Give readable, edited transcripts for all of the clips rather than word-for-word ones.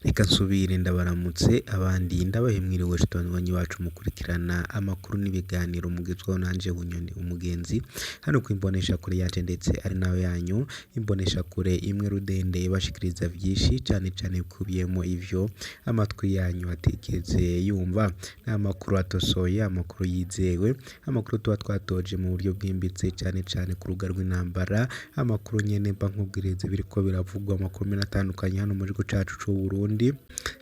Reka nsubire ndabaramutse abandi ndabahe mwiriwe nshuti banywanyi bacu mukurikirana amakuru n'ibiganiro mugezwaho nanje Bunyoni umugenzi hano ku imboneshakure yaje ndetse ari nayo yanyu imboneshakure imwe rudende ibashikiriza vyinshi cane cane bikubiyemo ivyo amatwi yanyu atigeze yumva. Ni amakuru atosoye, amakuru yizewe, amakuru tuba twatoje mu buryo bwimbitse cane cane ku rubuga rw'intambara, amakuru nyene mba nkubwiriza ibiriko biravugwa amakuru mene atandukanye hano mu gihugu cacu c'Uburundi,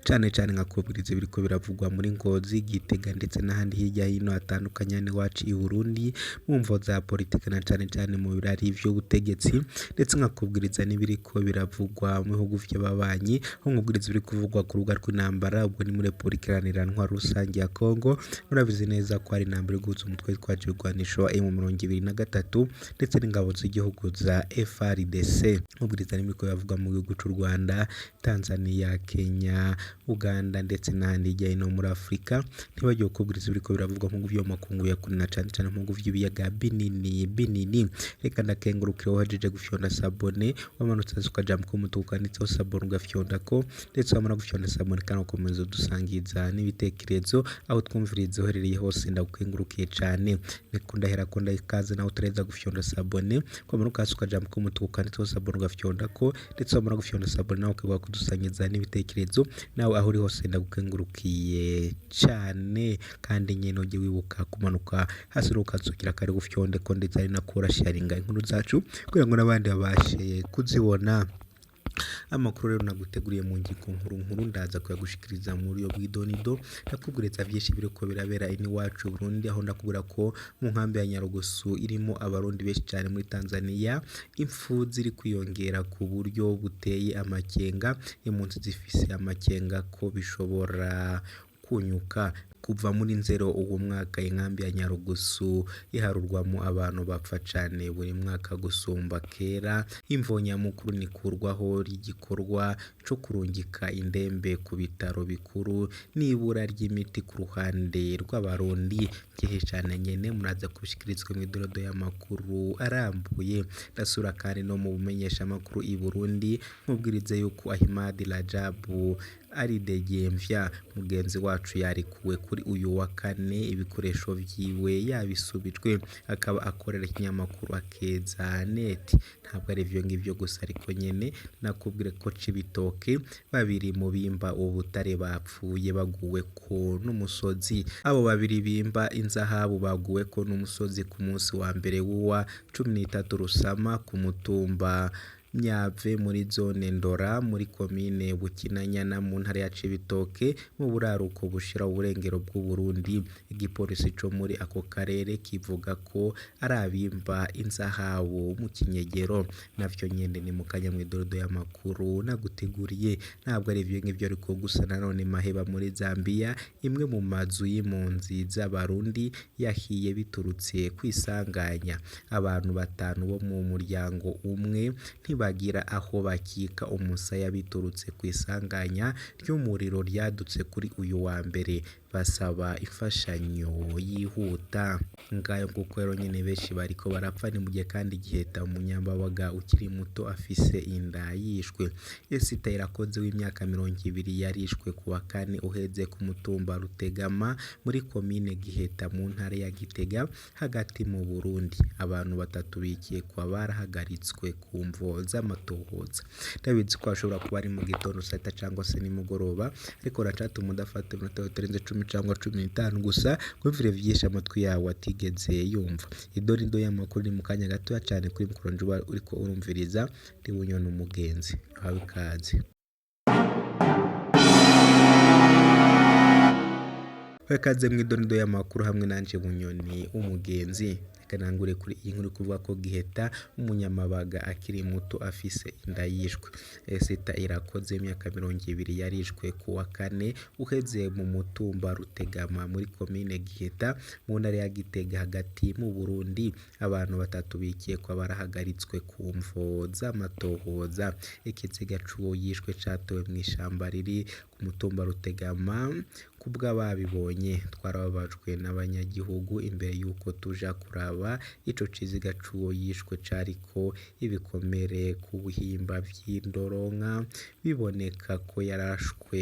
cane cane nkakubwiriza ibiriko biravugwa muri Ngozi, Gitega ndetse n'ahandi hirya hino hatandukanye hano iwacu i Burundi, mu mvo za politike na cane cane mu birari vy'ubutegetsi, ndetse nkakubwiriza n'ibiriko biravugwa mu bihugu vy'ababanyi, aho nkubwiriza ibiri kuvugwa ku rubuga rw'intambara, ubwo ni muri Repubulika Iharanira Intwaro Rusangi ya Kongo, murabizi neza ko hari intambara iri guhuza umutwe witwaje ibigwanisho wa M23 ndetse n'ingabo z'igihugu za FARDC. Nkubwiriza n'ibiriko biravugwa mu gihugu c'u Rwanda, Tanzania, Kenya, Uganda ndetse n'ahandi hirya hino muri Afurika, ntibagiwe kukubwiriza ibiriko biravugwa mu bihugu vyo mu makungu ya kure na cane cane mu bihugu vy'ibiyaga binini binini. Reka ndakengurukire wahejeje gufyonda sabone, wamanutse hasi ukaja mu k'umutuku kanditseho sabone ugafyondako, ndetse wamara gufyonda sabone kandi ugakomeza udusangiza n'ibitekerezo, aho twumviriza uherereye hose ndagukengurukiye cane. Niko ndaherako ndaha ikaze nawe utaraheza gufyonda sabone, wamanuka hasi ukaja mu k'umutuku kanditseho sabone ugafyondako, ndetse wamara gufyonda sabone nawe ukibuka kudusangiza n'ibitekerezo, nawe aho uri hose ndagukengurukiye cane, kandi nyene ujye wibuka kumanuka hasi ukansukira kare gufyondeko ndetse ari nako urasharinga inkuru zacu kugira ngo n'abandi babashe kuzibona. Amakuru rero naguteguriye mu ngingo nkuru nkuru ndaza kuyagushikiriza mu buryo bw'idonido, ndakubwiriza vyinshi biriko birabera iwacu i Burundi, aho ndakubwira ko mu nkambi ya Nyarugusu irimo abarundi benshi cane muri Tanzania, impfu ziri kwiyongera ku buryo buteye amakenga, impunzi zifise amakenga ko bishobora kunyuka. Kuva muri nzero uwo mwaka inkambi ya Nyarugusu iharurwamo abantu bapfa cane buri mwaka gusumba kera, imvo nyamukuru n'ikurwaho ry'igikorwa co kurungika indembe ku bitaro bikuru n'ibura ry'imiti ku ruhande rw'abarundi. Vyinshi cane nyene muraza kubishikirizwa mw'idorodo y'amakuru arambuye. Ndasubira kandi no mu bumenyeshamakuru i Burundi, nkubwirize yuko Ahmad Rajabu aridegemvya mugenzi wacu yarekuwe kuri uyu wa kane, ibikoresho vyiwe yabisubijwe, akaba akorera ikinyamakuru Akeza net. Ntabwo ari ivyo ngivyo gusa ariko nyene nakubwire ko Cibitoke babiri mu bimba ubutare bapfuye baguweko n'umusozi. Abo babiri bimba inzahabu baguweko n'umusozi ku munsi wa mbere w'uwa 13 Rusama ku mutumba Myave muri zone Ndora muri komine Bukinanyana mu ntara ya Cibitoke mu buraruko bushira uburengero bw'Uburundi. Igipolisi co muri ako karere kivuga ko ari abimba inzahabu mu kinyegero. Navyo nyene ni mu kanya mw'idorodo y'amakuru naguteguriye. Ntabwo ari ivyo ngivyo ariko gusa nanone Maheba muri Zambia, imwe mu mazu y'impunzi z'abarundi yahiye biturutse kw'isanganya. Abantu batanu bo mu muryango umwe ntibagira aho bakika umusaya biturutse kw'isanganya ry'umuriro ryadutse kuri uyu wa mbere, basaba imfashanyo yihuta. Ngayo nguko rero nyene benshi bariko barapfa, ni mu gihe kandi Giheta umunyambabaga ukiri muto afise inda yishwe. Esther Irakoze w'imyaka 20 yarishwe ku wa kane uheze ku mutumba Rutegama muri komine Giheta mu ntara ya Gitega hagati mu Burundi. Abantu batatu bikekwa barahagaritswe ku mvo z'amatohoza. Ndabizi ko hashobora kuba ari mu gitondo saa sita cangwa se nimugoroba, ariko racatuma udafata iminota itarenze 10 cangwa 15 gusa wumvire vyinshi amatwi yawe atigeze yumva. Idonido y'amakuru ni mu kanya gatoya cane kuri mikoro nje uba uriko urumviriza ndi Bunyoni umugenzi. Uhawe ikaze. Ikaze mw'idonido y'amakuru hamwe nanje Bunyoni umugenzi. Reka nangure kuri iyi nkuru kuvuga ko Giheta umunyamabaga akiri muto afise inda yishwe. Esther Irakoze imyaka 20 yarishwe ku wa kane uheze mu mutumba Rutegama muri komine Giheta mu ntara ya Gitega hagati mu Burundi. Abantu batatu bikekwa barahagaritswe ku mvo z'amatohoza. Ikiziga c'uwo yishwe catowe mw'ishamba riri ku mutumba Rutegama Kubw'ababibonye, twarababajwe n'abanyagihugu imbere y'uko tuja kuraba ico ciziga c'uwo yishwe cariko ibikomere ku bihimba vy'indoronka, biboneka ko yarashwe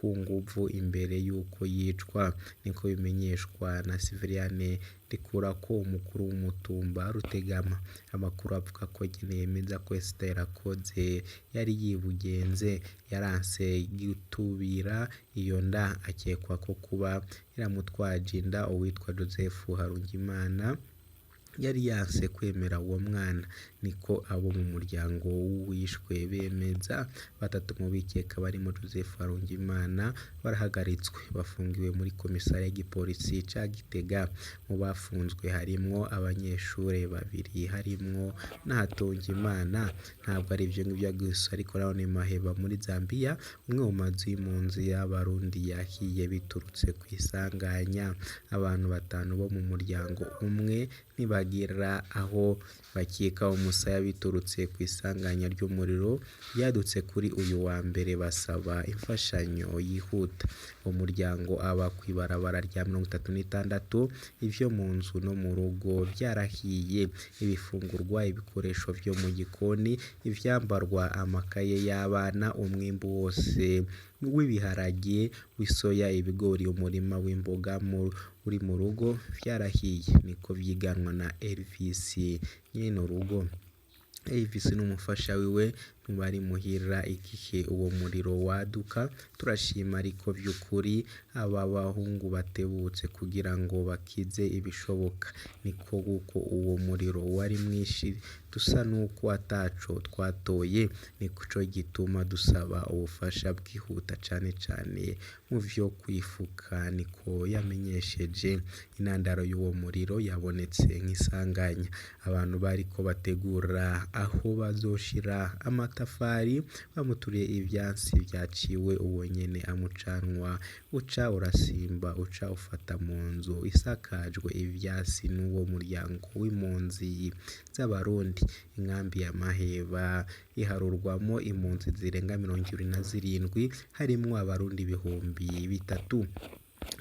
ku nguvu imbere y'uko yicwa, niko bimenyeshwa na Siviriane Ndikurako, umukuru w'umutumba Rutegama. Amakuru avuga ko nyene yemeza ko Esther Irakoze yari yibugenze, yaranse gutubira iyo nda, akekwa ko kuba yaramutwaje inda uwitwa Joseph Harungimana yari yanse kwemera uwo mwana, niko abo mu muryango w'uwishwe bemeza. Batatu mu bikeka barimo Joseph Harungimana barahagaritswe, bafungiwe muri komisariya y'igipolisi ca Gitega. Mu bafunzwe harimwo abanyeshure babiri harimwo na Hatungimana. Ntabwo ari ivyo ngivyo gusa ariko nanone Maheba muri Zambia, umwe mu mazu y'impunzi y'Abarundi yahiye biturutse kw'isanganya. Abantu batanu bo mu muryango umwe ntibagira aho bakika umusaya biturutse kw'isanganya ry'umuriro ryadutse kuri uyu wa mbere, basaba imfashanyo yihuta. Uwo muryango aba kw'ibarabara rya 36, ivyo mu nzu no mu rugo vyarahiye, ibifungurwa, ibikoresho vyo mu gikoni, ivyambarwa, amakaye y'abana, umwimbu wose w'ibiharage, w'isoya, ibigori, umurima w'imboga uri mu rugo vyarahiye, niko vyiganwa na Elvis nyenurugo. Elvis n'umufasha wiwe ntibari muhira igihe uwo muriro waduka. Turashima ariko vy'ukuri aba bahungu batebutse kugira ngo bakize ibishoboka, niko kuko uwo muriro wari mwinshi dusa nuko ataco twatoye, nico gituma dusaba ubufasha bwihuta cane cane mu vyo kwifuka, niko yamenyesheje. Intandaro y'uwo muriro yabonetse nk'isanganya, abantu bariko bategura aho bazoshira amatafari bamuturiye ivyansi vyaciwe, uwo nyene amucanwa uca urasimba uca ufata mu nzu isakajwe ivyatsi n'uwo muryango w'impunzi z'Abarundi. Inkambi ya Maheba iharurwamwo impunzi zirenga 27, harimwo Abarundi 3000.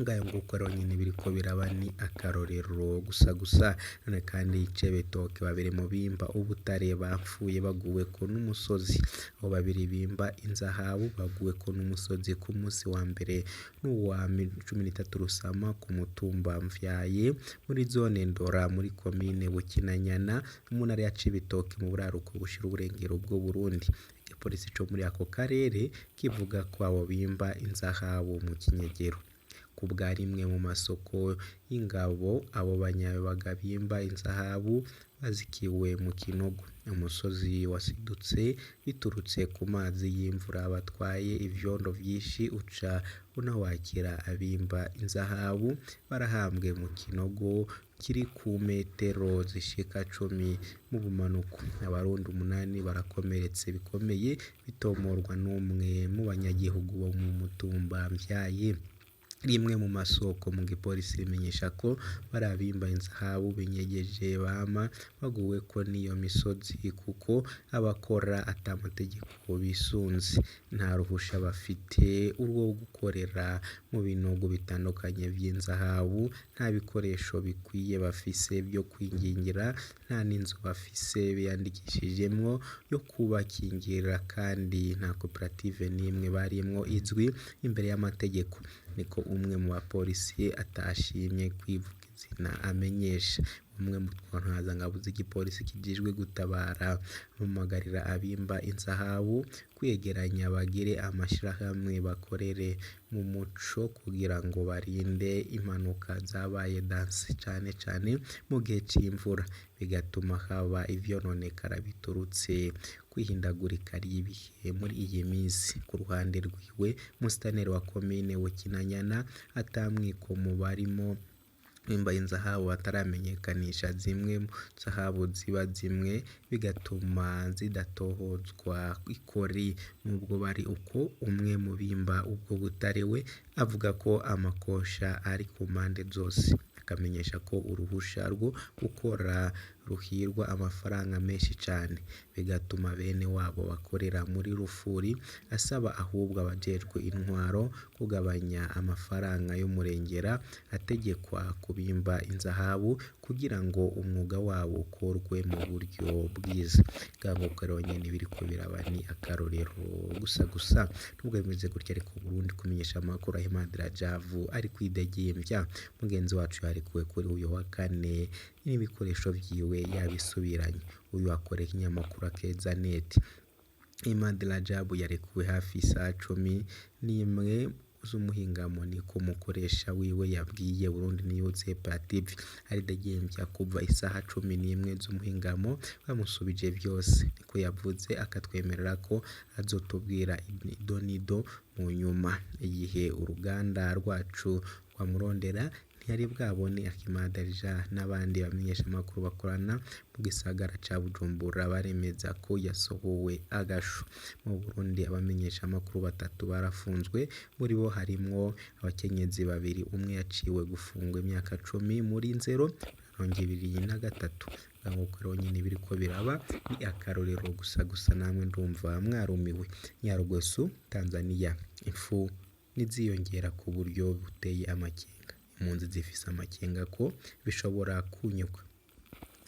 Ngayo nguko rero nyene biriko biraba ni akarorero gusa gusa. None kandi Cibitoke babiri mu bimba ubutare bapfuye baguweko n'umusozi. Abo babiri bimba inzahabu baguweko n'umusozi ku musi wa mbere n'uwa 13 Rusama ku mutumba Mvyaye muri zone Ndora muri komine Bukinanyana mu ntara ya Cibitoke mu buraruko bushira uburengero bw'Uburundi. Igipolisi co muri ako karere kivuga ko abo bimba inzahabu mu kinyegero. Kubwa rimwe mu masoko y'ingabo, abo banyabaga bimba inzahabu bazikiwe mu kinogo. Umusozi wasidutse biturutse ku mazi y'imvura batwaye ivyondo vyinshi uca unawakira abimba inzahabu barahambwe mu kinogo kiri ku metero zishika 10 mu bumanuko. Abarundi 8 barakomeretse bikomeye bitomorwa n'umwe mu banyagihugu bo mu mutumba Mvyaye. Rimwe mu masoko mu gipolisi rimenyesha ko bari abimba inzahabu binyegeje bama baguweko n'iyo misozi kuko abakora ata mategeko bisunze, nta ruhusha bafite urwo gukorera mu binogo bitandukanye vy'inzahabu, nta bikoresho bikwiye bafise vyo kwingingira, nta n'inzu bafise biyandikishijemwo yo kubakingira, kandi nta koperative n'imwe barimwo izwi imbere y'amategeko, niko umwe mu bapolisi atashimye kwivuga izina amenyesha. Umwe mu ntwazangabo z'igipolisi kijejwe gutabara ahamagarira abimba inzahabu kwegeranya bagire amashirahamwe bakorere mu muco kugira ngo barinde impanuka zabaye danse cane cane mu gihe c'imvura, bigatuma haba ivyononekara biturutse kw'ihindagurika ry'ibihe muri iyi misi. Ku ruhande rwiwe, umusitaneri wa komine Bukinanyana atamwikomo barimo bimba inzahabu bataramenyekanisha zimwe mu zahabu ziba zimwe bigatuma zidatohozwa ikori. Nubwo bari uko, umwe mu bimba ubwo butare we avuga ko amakosha ari ku mpande zose, akamenyesha ko uruhusha rwo gukora Ruhirwa amafaranga menshi cane, bigatuma bene wabo bakorera muri rufuri. Asaba ahubwo abajejwe intwaro kugabanya amafaranga y'umurengera ategekwa kubimba inzahabu kugira ngo umwuga wabo ukorwe mu buryo bwiza. Bwanguka rero nyene biriko biraba ni akarorero gusa gusa. Nubwo bimeze gutya ariko Burundi kumenyesha amakuru Ahmad Rajavu ari kwidegembya. Mugenzi wacu yarekuwe kuri uyu wa kane n'ibikoresho vyiwe yabisubiranye. Uyu akorera ikinyamakuru Akeza net. Ahmad Rajabu yarekuwe hafi isaha 11 z'umuhingamo, niko umukoresha wiwe yabwiye Burundi News TV. Aridegembya kuva isaha 11 z'umuhingamo, bamusubije vyose, niko yavuze, akatwemerera ko azotubwira idonido mu nyuma. Igihe uruganda rwacu rwamurondera ntiyari bwabone. Ahmad Rajab n'abandi bamenyeshamakuru bakorana mu gisagara ca Bujumbura baremeza ko yasohowe agasho. Mu Burundi abamenyeshamakuru batatu barafunzwe, muri bo harimwo abakenyezi babiri, umwe yaciwe gufungwa imyaka 10 muri Nzero 2023. Bwanguka rero nyene biriko biraba ni akarorero gusa gusa, namwe ndumva mwarumiwe. Nyarugosu, Tanzania, impfu niziyongera ku buryo buteye amakenga. Impunzi zifise amakenga ko bishobora kunyuka.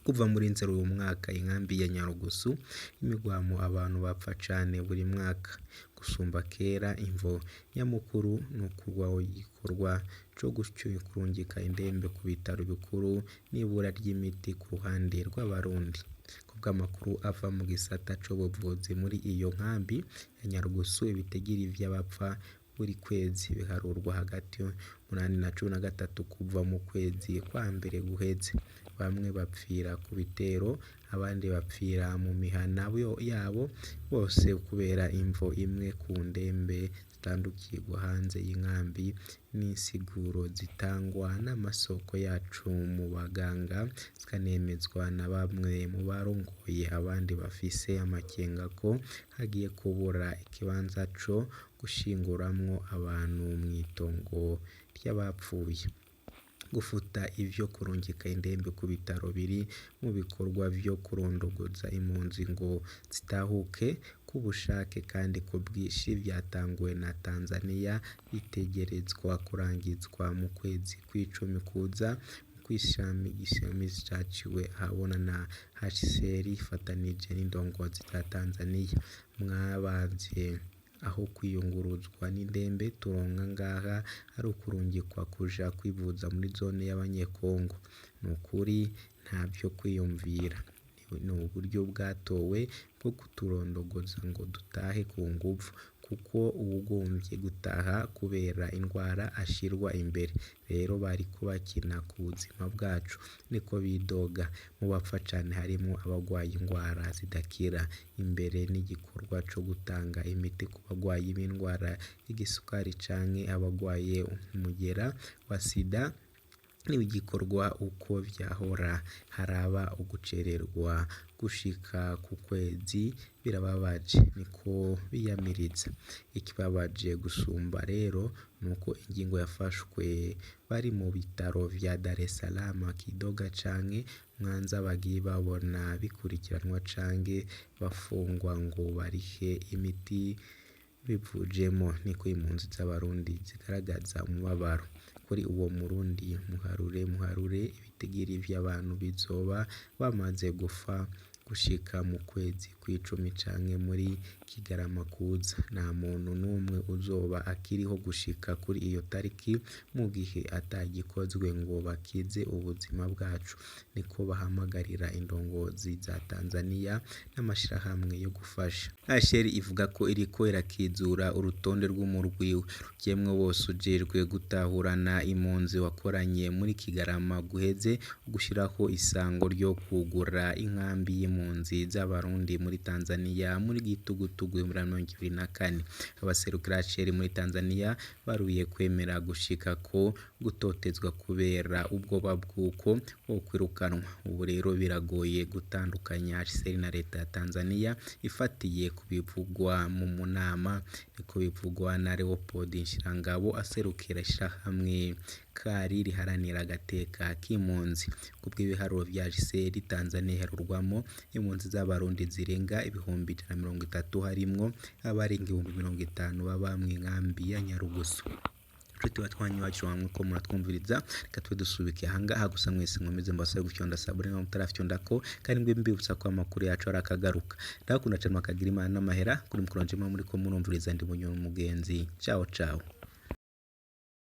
Kuva muri Nzero uyu mwaka, inkambi ya Nyarugusu imigwamo abantu bapfa cane buri mwaka gusumba kera. Imvo nyamukuru ni ukurwaho igikorwa co kurungika indembe ku bitaro bikuru n'ibura ry'imiti ku ruhande rw'Abarundi. Kubw'amakuru ava mu gisata c'ubuvuzi muri iyo nkambi ya Nyarugusu, ibitigiri vy'abapfa buri kwezi biharurwa hagati y'umunani na 13 kuva mu kwezi kwa mbere guheze. Bamwe bapfira ku bitero, abandi bapfira mu mihana yabo, bose kubera imvo imwe ku ndembe zitandukirwa hanze y'inkambi. N'insiguro zitangwa n'amasoko yacu mu baganga zikanemezwa na bamwe mu barongoye abandi, bafise amakenga ko hagiye kubura ikibanza co gushinguramwo abantu mw'itongo ry'abapfuye. Gufuta ivyo kurungika indembe ku bitaro biri mu bikorwa vyo kurondogoza impunzi ngo zitahuke ku bushake kandi ku bwinshi vyatanguwe na Tanzania bitegerezwa kurangizwa mu kwezi kw'icumi kuza. Kw'ishami caciwe ahabona na HCR ifatanije n'indongozi za Tanzania. Mwabavye aho kwiyunguruzwa n'indembe turonka ngaha ari ukurungikwa kuja kwivuza muri zone y'Abanyekongo. Nukuri ntavyo kwiyumvira, ni uburyo bwatowe bwo kuturondogoza ngo dutahe ku nguvu, kuko uwugomvye gutaha kubera indwara ashirwa imbere. Rero bariko bakina ku buzima bwacu, niko bidoga. Mu bapfa cane harimwo abagwaye ingwara zidakira. Imbere n'igikorwa co gutanga imiti ku bagwayi b'indwara y'igisukari canke abagwaye umugera wa sida n'igikorwa uko vyahora, haraba ugucererwa gushika ku kwezi, birababaje, niko biyamiriza. Ikibabaje gusumba rero nuko ingingo yafashwe bari mu bitaro vya Dar es Salaam, Kidoga canke Mwanza bagiye babona bikurikiranwa canke bafungwa ngo barihe imiti bivujemo, niko impunzi z'Abarundi zigaragaza umubabaro. Kuri uwo Murundi, muharure muharure ibitigiri vy'abantu bizoba bamaze gufa gushika mu kwezi kw'icumi canke muri Kigarama kuza. Nta muntu n'umwe uzoba akiriho gushika kuri iyo tariki mu gihe atagikozwe ngo bakize ubuzima bwacu, niko bahamagarira indongozi za Tanzania n'amashirahamwe yo gufasha. HCR ivuga ko iriko irakizura urutonde rw'umurwi rukemwo wose ujejwe gutahurana impunzi wakoranye muri Kigarama guheze, gushiraho isango ryo kwugurura inkambi y'impunzi z'Abarundi muri muri Tanzania muri gitugutugu 2024. Abaserukira HCR muri Tanzania baruye kwemera gushika ko gutotezwa kubera ubwoba bw'uko bokwirukanwa. Ubu rero biragoye gutandukanya HCR na leta ya Tanzania ifatiye ku bivugwa mu munama, niko bivugwa na Leopold Nshirangabo aserukira ishirahamwe kari riharanira agateka k'impunzi. Kubw'ibiharuro vya HCR, Tanzania iharurwamwo impunzi z'abarundi zirenga 130,000, harimwo abarenga 50,000 baba mw'inkambi ya Nyarugusu. Nshuti batwanyi bacu bamwe ko muratwumviriza, reka tube dusubike ahangaha gusa mwese nkomeze mbasabe gufyonda sabune niba mutarafyondako, kandi mbe mbibutsa ko amakuru yacu arakagaruka. Ndabakunda cane, makagira Imana n'amahera kuri mukuru wanje muba muriko murumviriza, ndi Bunyoni umugenzi. Ciao ciao.